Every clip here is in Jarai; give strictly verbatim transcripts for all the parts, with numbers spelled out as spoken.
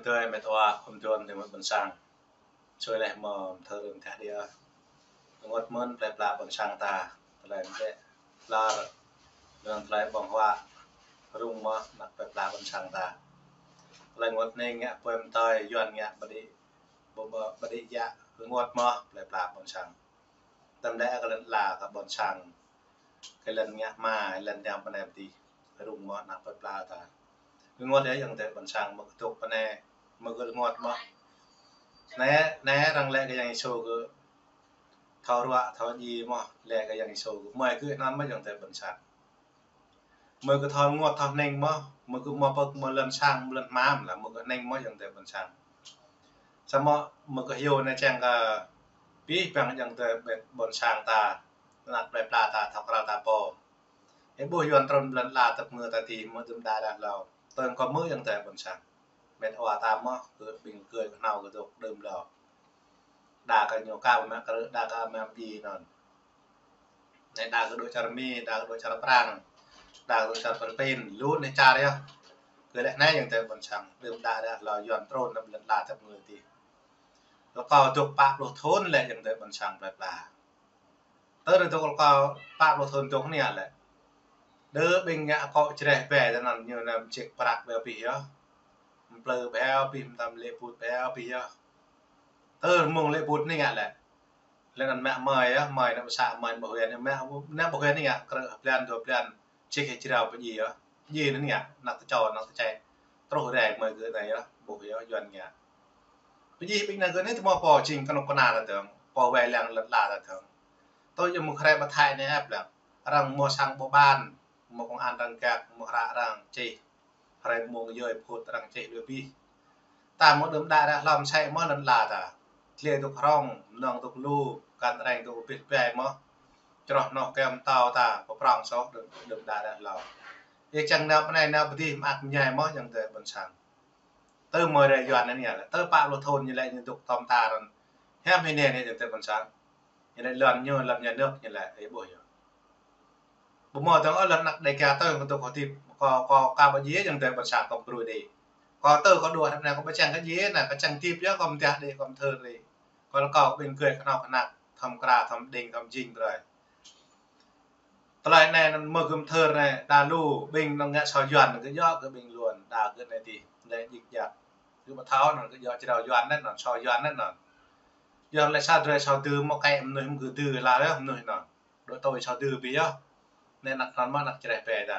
Tui met wa khum tuan tui met ƀôn sang. Sui leh mơ̆ thơ rơm thah đia. Rơngot mơ̆n plơi pla ƀôn sang ta. Tơlơi mdek lar. Lăng tơlơi ƀơ̆ng huă. Rŭng mơ̆ anăk plơi pla ƀôn sang ta. Tơlơi rơngot anai ngă pơm tơi yuan ngă bơdi. Bơ-, bơ-, bơdi yă rơngot mơ̆ plơi pla ƀôn sang. Tơm lĕ kơ lŏn ala kơ ƀôn sang. Kơ lŏn ngă hma, lŏn yang pơnai pơtih. Rŭng mơ̆ anăk plơi pla ta. Rơngot yơh ayŏng adơi ƀôn sang, mơ̆ kơdŏk pơnai, mơ̆ kơ rơngot mơ̆. Anai, anai arăng lĕ kơ Yang Yêsu kơ thâo ruă, thâo djai mơ̆, lĕ kơ Yang Yêsu kơ mơi kơ anŭn mơ̆ ayŏng adơi ƀôn sang. Mơ̆ kơ thâo rơngot thâo hning mơ̆, mơ̆ kơ mơ̆ pơ̆k mơ̆ lŏn sang, mơ̆ lŏn hmam lah, mơ̆ kơ hning mơ̆ ayŏng adơi ƀôn sang. Samơ̆ mơ̆ kơ hyu anai čang kơ pih păng ayŏng adơi ƀôn sang ta, anăk plơi pla ta, thâo krăn ta pô. Ih ƀuh yuan trŭn lŏn ala tơpơngư ta tih mơ̆ dŭm đa đah hlâo. Tơl kơ mơ̆ ayŏng adơi ƀôn sang. Met wa ta mơ̆, kơ ƀing kơi kơhnâo kơ dŏ đơm hlâo. Đa kơ ñu ka mă krư̆, đa kơ mă djai anŭn. Anai đa kơ dŏ čar Mi, đa kơ dŏ čar Prang, đa kơ dŏ čar Philippin, lu anai čar yơh. Kơ lĕ anai ayŏng adơi ƀôn sang, đơm đa đah hlâo yuan trŭn lŏn ala tơpơngư tih. Rơkâo dŏ pă pluh thŭn lĕ ayŏng adơi ƀôn sang plơi pla. Tơl rơdŏ rơkâo pă pluh thŭn dŏ anai lĕ. Đơ ƀing ngă akŏ čreh ƀe tơ anŭn ñu anăm ček prăk ƀe pih yơh. Mplư ƀe pih mơtam lĕ put ƀe pih yơh. Tơl mơ̆ng lĕ put anai ngă lĕ. Lĕ anŭn mă mơi yơh, mơi anŭn pơsă mơi ƀu huen, mă anŭn ƀu huen anai ngă krư̆ blan dua blan. Čih hĭ črao pơdjai yơh. Pơdjai anŭn ngă, anăk tơčô, anăk tơčĕ. Truh rai mơi kơ anai yơh, ƀuh yơh, yuan ngă. Pơdjai ƀing anai kơ anai tơmơ̆ pô jing kơnuk kơna ta dơ̆ng, pô wai lăng lŏn ala ta dơ̆ng. Tui yơh mơ̆ng hrơi ƀă thai anai ăp lăng. Arăng mơ̆ sang ƀu ƀan, mơ̆ công an arăng gak, mơ̆ hră arăng čih. Hrơi mơ̆ng yơi phŭt arăng čih lui pih. Ta mơ̆ đơm đa đah hlâo mơsĕ mơ̆ lŏn ala ta. Tlê dŏ hrŏng, mơnơ̆ng dŏ lu, kăn reng dŏ pih pai mơ̆. Čroh noh kơm tao ta, pơprong soh đơm, đơm đa đah hlâo. Ih čang nao pơ anai nao pơ dih mơak mơñai mơ̆ ayŏng adơi ƀôn sang. Tơl mơi rai yuan anai lĕ, tơl pă pluh thŭn ñu lĕ ñu dŏ tơm ta rŏn. Hiam hĭ anai anai ayŏng adơi ƀôn sang. Ñu lĕ lŏn ñu, lŏn nhà nước ñu lĕ, ih ƀuh yơh. Ƀu mơ̆ tơ̆ng ôh lŏn anăk Đêga tơ̆ng kơ dŏ kơ tip, kơ, kơ, kơ ƀu djai ayŏng adơi ƀôn sang kơ brui đĭ. Kơ tơ̆ng kơ đua hơnăp anai kơ ƀu čang kơ djai anai, kơ čang tip yơh kơ mơtiah đĭ kơ mơthơr đĭ. Kơ lŏ kơ ƀing kơi kơhnâo kơnăk, thâo mơkra, thâo mđing, thâo mjing brơi. Tơlơi anai anŭn mơ̆ kơ mơthơr anai, đa lu, ƀing anŭn ngă sâo yuan, kơ djŏ kơ ƀing luan, đa kơ anai tih, anai djik djak. Kơ ƀu thâo anŭn, kơ djŏ črao yuan anŭn, sâo yuan anŭn. Yuan lĕ sa drơi sâo dư mơ̆ kĕ mơnuih mơ̆ kơ dư lah yơh mơnuih anŭn. Dŏ tui sâo dư ƀiă yơh. Anai anăk anŭn mơ̆ anăk čreh ƀe ta.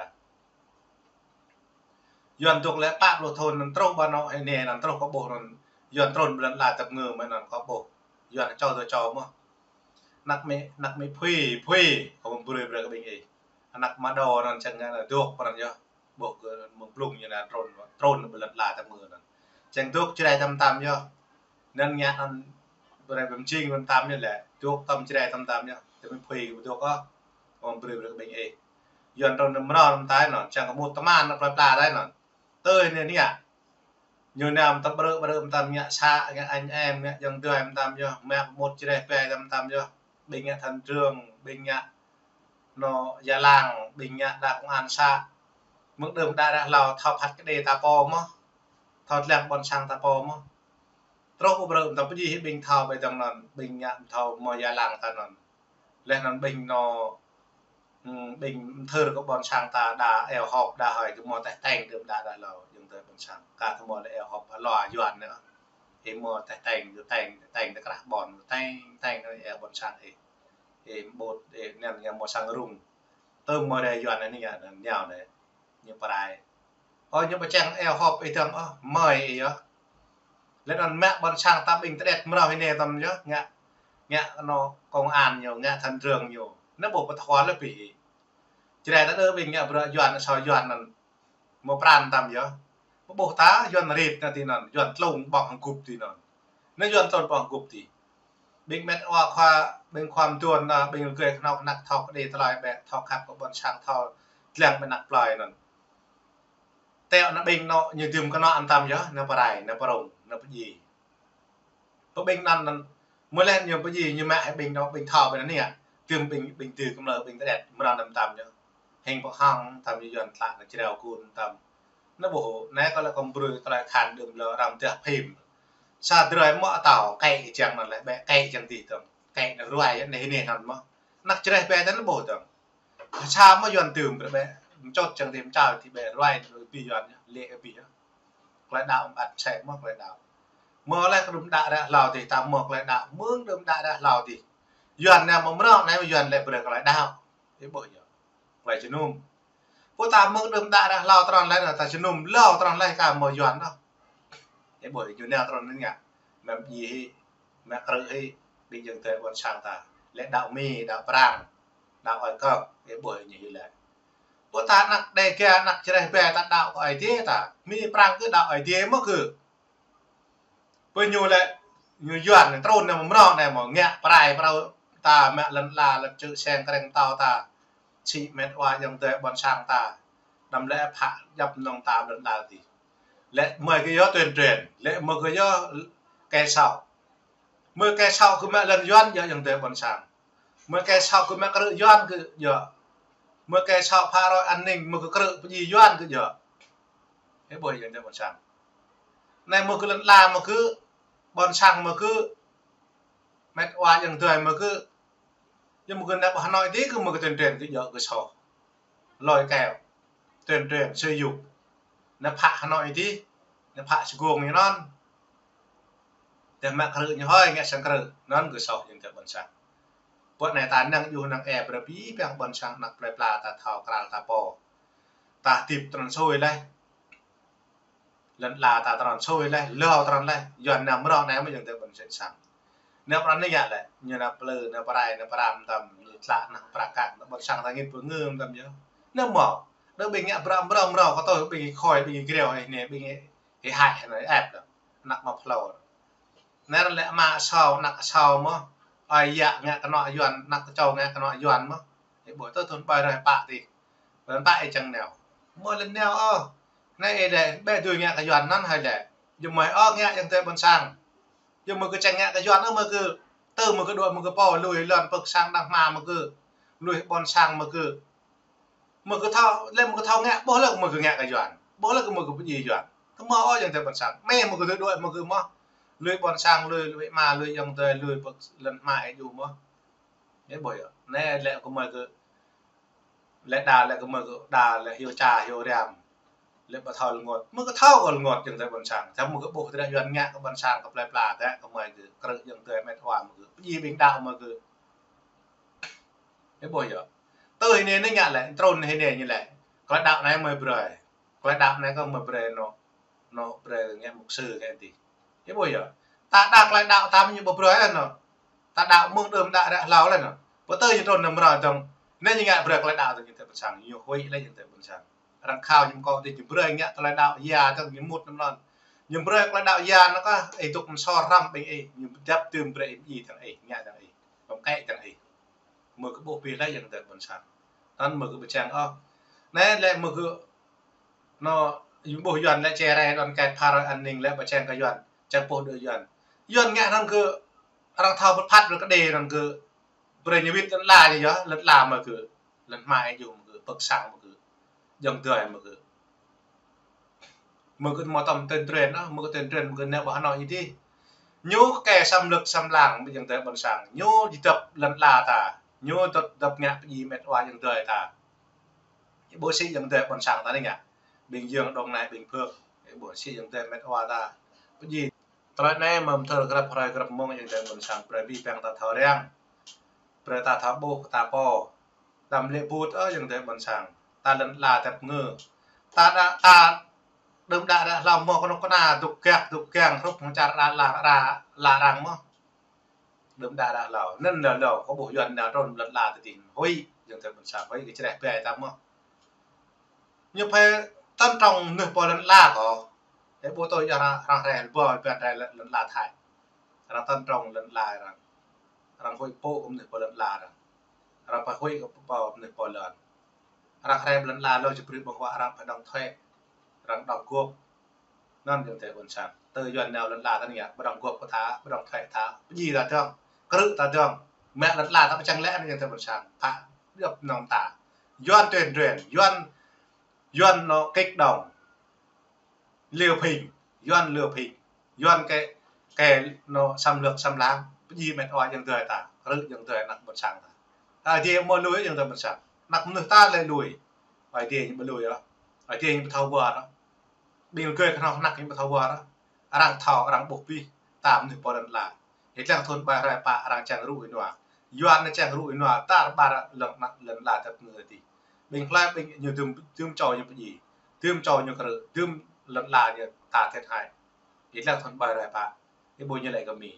Yuan dŏ lĕ pă pluh thŭn anŭn truh ƀă anŏ hĭ anai anŭn truh kơ ƀuh anŭn. Yuan trŭn ƀơi lŏn ala tơpơngư mơ̆ anŭn kơ ƀuh. Yuan čô tơ čô mơ̆. Anăk Mi, anăk Mi phui, phui. Kơ mơ̆ brơi brơi kơ ƀing ih. Anăk Mơđô anŭn čang ngă anŭn dŏ pơ anŭn yơh. Ƀuh kơ mơ̆ng blung ñu anŭn trŭn, trŭn ƀơi lŏn ala tơpơngư anŭn. Čang dŏ čreh tăm tăm yơh. Anŭn ngă anŭn brơi ƀăm jing ƀăm tăm ñu lĕ. Dŏ tăm čreh tăm tăm yơh. Tơl Mi phui kơ dŏ ôh. Kơ mơ̆ brơi brơi kơ ƀing ih. Yuan trŭn anŭn mrâo anŭn tai anŭn. Čang kơ mŭt tơman anŭn plơi pla tai anŭn. Tơl anai anai ngă. Ñu anăm tơbrơ brơ mơtam ngă să, ngă anh em, ngă ayŏng adơi mơtam yơh, mă mŭt čreh ƀe mơtam yơh. Ƀing ngă thân trưởng, ƀing ngă anŏ gia làng, ƀing ngă đa công an să. Mơ̆ng đơm đa đah hlâo thâo phat kơđi ta pô mơ̆. Thâo tlăng ƀôn sang ta pô mơ̆. Truh ƀu brơi mơtam pơdjai hĭ ƀing thâo ƀơi dơ̆ng anŭn, ƀing ngă thâo mơ̆ gia làng ta anŭn. Leh anŭn ƀing anŏ, hm, ƀing mơthơr kơ ƀôn sang ta đa eo hop đa hơi kơ mơ̆ teh teng đơm đa đah hlâo, ayŏng adơi ƀôn sang. Kơ mơ̆ lĕ eo hop aloa yuan anai. Ih mơ̆ teh teng, teh teng, teh teng tơkrah ƀôn, teng, teng anai eo ƀôn sang ih. Ih ƀut, ih anŭn ngă mơ̆ sang rŭng. Tơl mơi rai yuan anai ngă anŭn nao anai. Ñu pơrai. Ơ, ñu ƀu čang eo hop ih tơ̆ng ôh, mơi ih yơh. Leh anŭn mă ƀôn sang ta ƀing tơđet mrâo hĭ anai tăm yơh, ngă, ngă anŏ công an ñu, ngă thân trưởng ñu. Anai ƀuh pơthual lĕ pih. Čreh ta đơ ƀing ngă bruă yuan, sâo yuan anŭn. Mơ̆ pran tăm yơh. Mơ̆ ƀuh ta, yuan rit anŭn tih anŭn, yuan tlung ƀơ̆ng hăng gŭp tih anŭn. Anai yuan tlung ƀơ̆ng hăng gŭp tih. Ƀing met wa khua, ƀing khua mơtuan, ƀing rơgơi kơhnâo kơnăk thâo kơđi tơlơi ƀĕ, thâo khăp kơ ƀôn sang, thâo tlăng ƀơi anăk plơi anŭn. Teo anŭn ƀing anŏ ñu dưm kơnŏ anŭn tăm yơh, anŭn pơrai, anŭn pơrŭng, anŭn pơdjai. Pơ ƀing anŭn anŭn, mơ̆ leh ñu pơdjai, ñu mă hĭ ƀing anŏ, ƀing thâo ƀing anai ngă. Dưm ƀing, ƀing dư kơmlơ ƀing tơđet, mrâo anŭn tăm yơh. Hing pơhăng tăm yơh yuan tlă anŭn črao kun tăm. Anŭn ƀuh, anai kâo lĕ kâo brơi tơlơi khan đưm lơ arăng dah phim. Sa drơi mơ̆ atâo, kĕ kiăng anŭn lĕ, bĕ kĕ kiăng dih tơm. Kĕ anŭn ruai, anai hĭ anŭn mơ̆. Anăk čơreh bĕ tơl ƀuh tơm. Sa mơ̆ Yuan tơm brơi bĕ. Mčot kiăng dih mčao dih bĕ ruai, đuaĭ abih Yuan, lĕ abih. Tơlơi đaŏ ăt sĕ mơ̆ tơlơi đaŏ. Mơ̆ lĕ kơ đưm đă ră hlâo dih, ta mơ̆ tơlơi đaŏ, mơ̆ng đưm đă ră hlâo dih. Yuan anai mơ̆ mrâo, anai mơ̆ Yuan lĕ brơi tơlơi đaŏ. Ih ƀuh yơh. Tơlơi jơnum. Pô ta mơ̆ng đưm đă ră hlâo trôn lĕ anŭn, ta jơnum hlâo trôn lĕ ka mơ̆ Yuan anŭn. Ih ƀuh ñu anai trôn anŭn ngă. Mă pơdjai hĭ, mă krư̆ hĭ, ƀing ayŏng adơi ƀôn sang ta. Lĕ đaŏ Mi, đaŏ Prang, đaŏ Ơi Kơk, ih ƀuh ñu hĭ lĕ. Pô ta anăk Đêga, anăk čơreh bĕ ta đaŏ kơ Ơi Adai ta. Mi Prang kơ đaŏ Ơi Adai mơ̆ kơ. Pô ñu lĕ, ñu Yuan anai trôn anai mơ̆ mrâo anai mơ̆ ngă pơrai pơrâo ta mă lŏn ala lŏn čư̆ seng kreng tâo ta. Sĭ met wa ayŏng adơi ƀôn sang ta. Đăm lĕ phă djŏp mơnơ̆ng ta lŏn ala dih. Lĕ mơi kơ yơh tuyên truyền, lĕ mơi kơ yơh kê sŏ. Mơi kê sŏ kơ mă lŏn Yuan yơh ayŏng adơi ƀôn sang. Mơi kê sŏ kơ mă krư̆ Yuan kơ yơh. Mơi kê sŏ phá rối an ninh, mơi kơ krư̆ pơdjai Yuan kơ yơh. Ih ƀuh ayŏng adơi ƀôn sang. Anai mơi kơ lŏn ala mơi kơ, ƀôn sang mơi kơ, met wa ayŏng adơi mơi kơ. Yua mơi kơ anai ƀơi Hà Nội dih kơ mơi kơ tuyên truyền kơ yơh kơ soh. Lôi kéo, tuyên truyền, xúi giục. Anai phă Hà Nội dih, anai phă Sài Gòn ñu anŭn. Tơdah mă krư̆ ñu hơi, ngă sang krư̆, anŭn kơ soh ayŏng adơi ƀôn sang. Pơ anai ta năng yua năng e brơi abih bang ƀôn sang anăk plơi pla ta thâo krăn ta pô. Ta hơdip trôn sui lĕ. Lŏn ala ta trôn sui lĕ, hlâo trôn lĕ, Yuan anai mrâo anai mơ̆ ayŏng adơi ƀôn sang. Anai pran anai ngă lĕ, ñu anai plư, anai pơrai, anai pơram tơm, ñu tlă anai prăk kăk, anai ƀôn sang ta ngit pơngưm tơm yơh. Anai mơ̆, đơ ƀing ngă pơram mrâo mrâo, kơ tui ƀing khôi, ƀing greo, anai, ƀing hĭ hăi, anai ĕp đơ, anăk mă phlô. Anai lĕ ama asâo, anăk asâo mơ̆, ơi yă ngă kơnŏ Yuan, anăk čô ngă kơnŏ Yuan mơ̆. Ih ƀuh tơ thun ƀai rơi pă dih. Lŏn pă ih čang nao. Mơ̆ lŏn nao ôh. Anai ih lĕ, ƀĕ dưi ngă kơ Yuan anŭn hơi lĕ. Yua mơi ôh ngă ayŏng adơi ƀôn sang. Yua mơi kơ čang ngă kơ Yuan ôh mơi kơ. Tơ mơi kơ đuaĭ mơi kơ pô, lui lŏn pơ̆k sang đang hma mơi kơ. Lui ƀôn sang mơi kơ. Mơi kơ thâo, lĕ mơi kơ thâo ngă, ƀuh lĕ mơi kơ ngă kơ Yuan. Ƀuh lĕ kơ mơi kơ pơdjai Yuan. Kơ mơ̆ ôh ayŏng adơi ƀôn sang. Mơi mơi kơ tui đuaĭ mơi kơ mơ̆. Lui ƀôn sang, lui, lui ama, lui ayŏng adơi, lui pơ̆k lŏn hma ih djru mơ̆. Ih ƀuh yơh. Anai lĕ kơ mơi kơ Lĕ đa lĕ kơ mơi kơ đa lĕ hyu ča hyu riam. Lĕ ƀu thâo rơngot. Mơi kơ thâo kơ rơngot ayŏng adơi ƀôn sang. Tơdah mơi kơ ƀuh tơdah Yuan ngă kơ ƀôn sang kơ plơi pla tơdah kơ mơi kơ krư̆ ayŏng adơi met wa mơi kơ. Pơdjai ƀing đaŏ mơi kơ. Ih ƀuh yơh. Tơ hĭ anai anai ngă lĕ, trôn hĭ anai ñu lĕ. Tơlơi đaŏ anai mơi brơi. Tơlơi đaŏ anai kơ mơi brơi anŏ. Anŏ brơi ngă mục sư ngă dih. Ih ƀuh yơh. Ta đaŏ tơlơi đaŏ ta mơ̆ ñu ƀu brơi anŭn. Ta đaŏ mơ̆ng đưm đă ră hlâo lĕ anŭn. Pơtơ ñu trôn anai mrâo dơ̆ng. Anai ñu ngă brơi tơlơi đaŏ tơ ayŏng adơi ƀôn sang. Ñu huĭ lĕ ayŏng adơi ƀôn sang. Arăng khao ñu mơkŏ dih ñu brơi ngă tơlơi đaŏ ya tơ ñu mŭt anŭn. Ñu brơi tơlơi đaŏ ya anŭn kah ih dŏ mơsor hrăm ƀing ih. Ñu dăp tơm brơi ih ƀing ih tơng ih. Ngă tơng ih. Pơm kĕ tơng ih. Mơi kơ ƀuh pih lĕ ayŏng adơi ƀôn sang. Anŭn mơi kơ pơčang ôh. Anai lĕ mơi kơ anŏ, ih ƀuh Yuan lĕ čơrai đon kĕt phara an ninh lĕ pơčang kơ Yuan. Čang pô đơ Yuan. Yuan ngă anŭn kơ arăng thâo pơphat brơi kơ đe anŭn kơ brơi ñu wĭt lŏn ala ñu yơh, lŏn ala mơi kơ. Lŏn hma ih djru mơi kơ, pơ̆k sang mơi kơ. Ayŏng adơi mơi kơ. Mơi kơ mơ̆ tơm tuyên truyền anŭn, mơi kơ tuyên truyền mơi kơ anai ƀơi Hà Nội dih. Ñu kơ xâm lược xâm lăng ƀing ayŏng adơi ƀôn sang. Ñu či dăp lŏn ala ta. Ñu dăp, dăp ngă pơdjai met wa ayŏng adơi ta. Ih ƀuh sĭ ayŏng adơi ƀôn sang ta anai ngă. Ƀing Yuan Đông Nai ƀing Phước. Ih ƀuh sĭ ayŏng adơi met wa ta. Pơdjai. Tơlơi anai mơ̆ thâo grăp hrơi grăp mông ayŏng adơi ƀôn sang brơi abih bang ta thâo răng. Brơi ta thâo ƀuh ta pô. Đăm lĕ ƀut ơ ayŏng adơi ƀôn sang. Ta lŏn ala tep ngơ. Ta đa, ta đưm đă ră hlâo mơ̆ kơnuk kơna dŏ gak dŏ gang hrup hăng čar đa la, la, la arăng mơ̆. Đưm đă ră hlâo. Anŭn hlâo hlâo kơ ƀuh Yuan nao trôn lŏn ala tơ dih. Huĭ, ayŏng adơi ƀôn sang huĭ kơ čơreh ƀai ta mơ̆. Ñu phe tơm trong mơnuih pơ lŏn ala kơ. Ih ƀuh tui arăng, arăng rai lĕ ƀơi pơ rai lŏn ala Thái. Arăng tơm trong lŏn ala arăng. Arăng huĭ pô kơ mơnuih pơ lŏn ala arăng. Arăng pơhuĭ kơ pô mơnuih pơ lŏn. Arăng rai lŏn ala lơ či brơi ƀơ̆ng huă arăng pơđŏng thuế. Arăng đŏng gŏp. Anŭn ayŏng adơi ƀôn sang. Tơ Yuan nao lŏn ala ta anai ngă, pơđŏng gŏp kơ ta, pơđŏng thuế ta, pơdjai ta dơ̆ng, krư̆ ta dơ̆ng. Mă lŏn ala ta pơčang lĕ anŭn ayŏng adơi ƀôn sang. Phă djŏp mơnơ̆ng ta. Yuan tuyên truyền, Yuan, Yuan anŏ kích động. Liu Phing, Yuan Liu Phing, Yuan kơ, kơ anŏ xâm lược xâm lăng, pơdjai met wa ayŏng adơi ta, rư̆ ayŏng adơi ană ƀôn sang ta. Ơi Adai mơ̆ lui ayŏng adơi ƀôn sang, ană mơnuih ta lĕ lui. Ơi Adai ñu ƀu lui ôh. Ơi Adai ñu ƀu thâo wơr ôh. Ƀing gơ̆ kơnơ̆ng ană ñu ƀu thâo wơr ôh. Arăng thâo, arăng ƀuh pih, ta mơnuih pô lŏn ala. Ih lăng thun ƀai hrơi pă arăng čang rŭ ih nua. Yuan anai čang rŭ ih nua, tar ƀar lŏn, lŏn ala tơt ngơ ti. Ƀing hlơi ƀing ñu dưm, dưm čô ñu pơdjai, dưm čô ñu krư̆, dưm lŏn ala ñu ta thiệt hại. Ih lăng thun ƀai hrơi pă, ih ƀuh ñu lĕ kơ Mi.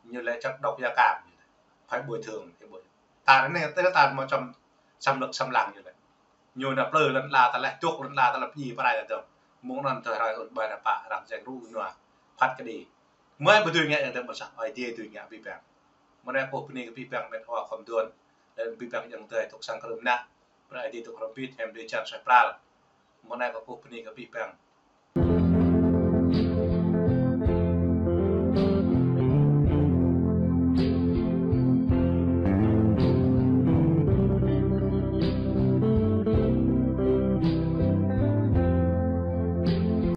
Ñu lĕ chất độc da cam ñu lĕ. Phải bồi thường, ih ƀuh. Ta anai, ta, ta mơ̆ čăm xâm lược xâm lăng ñu lĕ. Ñu anai plư lŏn ala ta lĕ, dŏ lŏn ala ta lĕ pơdjai pơrai ta dŏ. Mơ̆ng anŭn tơ hrơi thun ƀai hrơi pă, arăng čang rŭ ih nua. Phat kơđi. Mơi ƀu dưi ngă ayŏng adơi ƀôn sang, Ơi Adai dưi ngă abih bang. Mơ̆ng anai kâo pơni kơ abih bang met wa khŏm dŏ. Lĕ abih bang ayŏng adơi dŏ sang krư̆ mơnă. Brơi Ơi Adai dŏ hrŏm hơbĭt, hiam drơi jăn suaih pral. Mơ̆ng anai kâo pơni kơ abih bang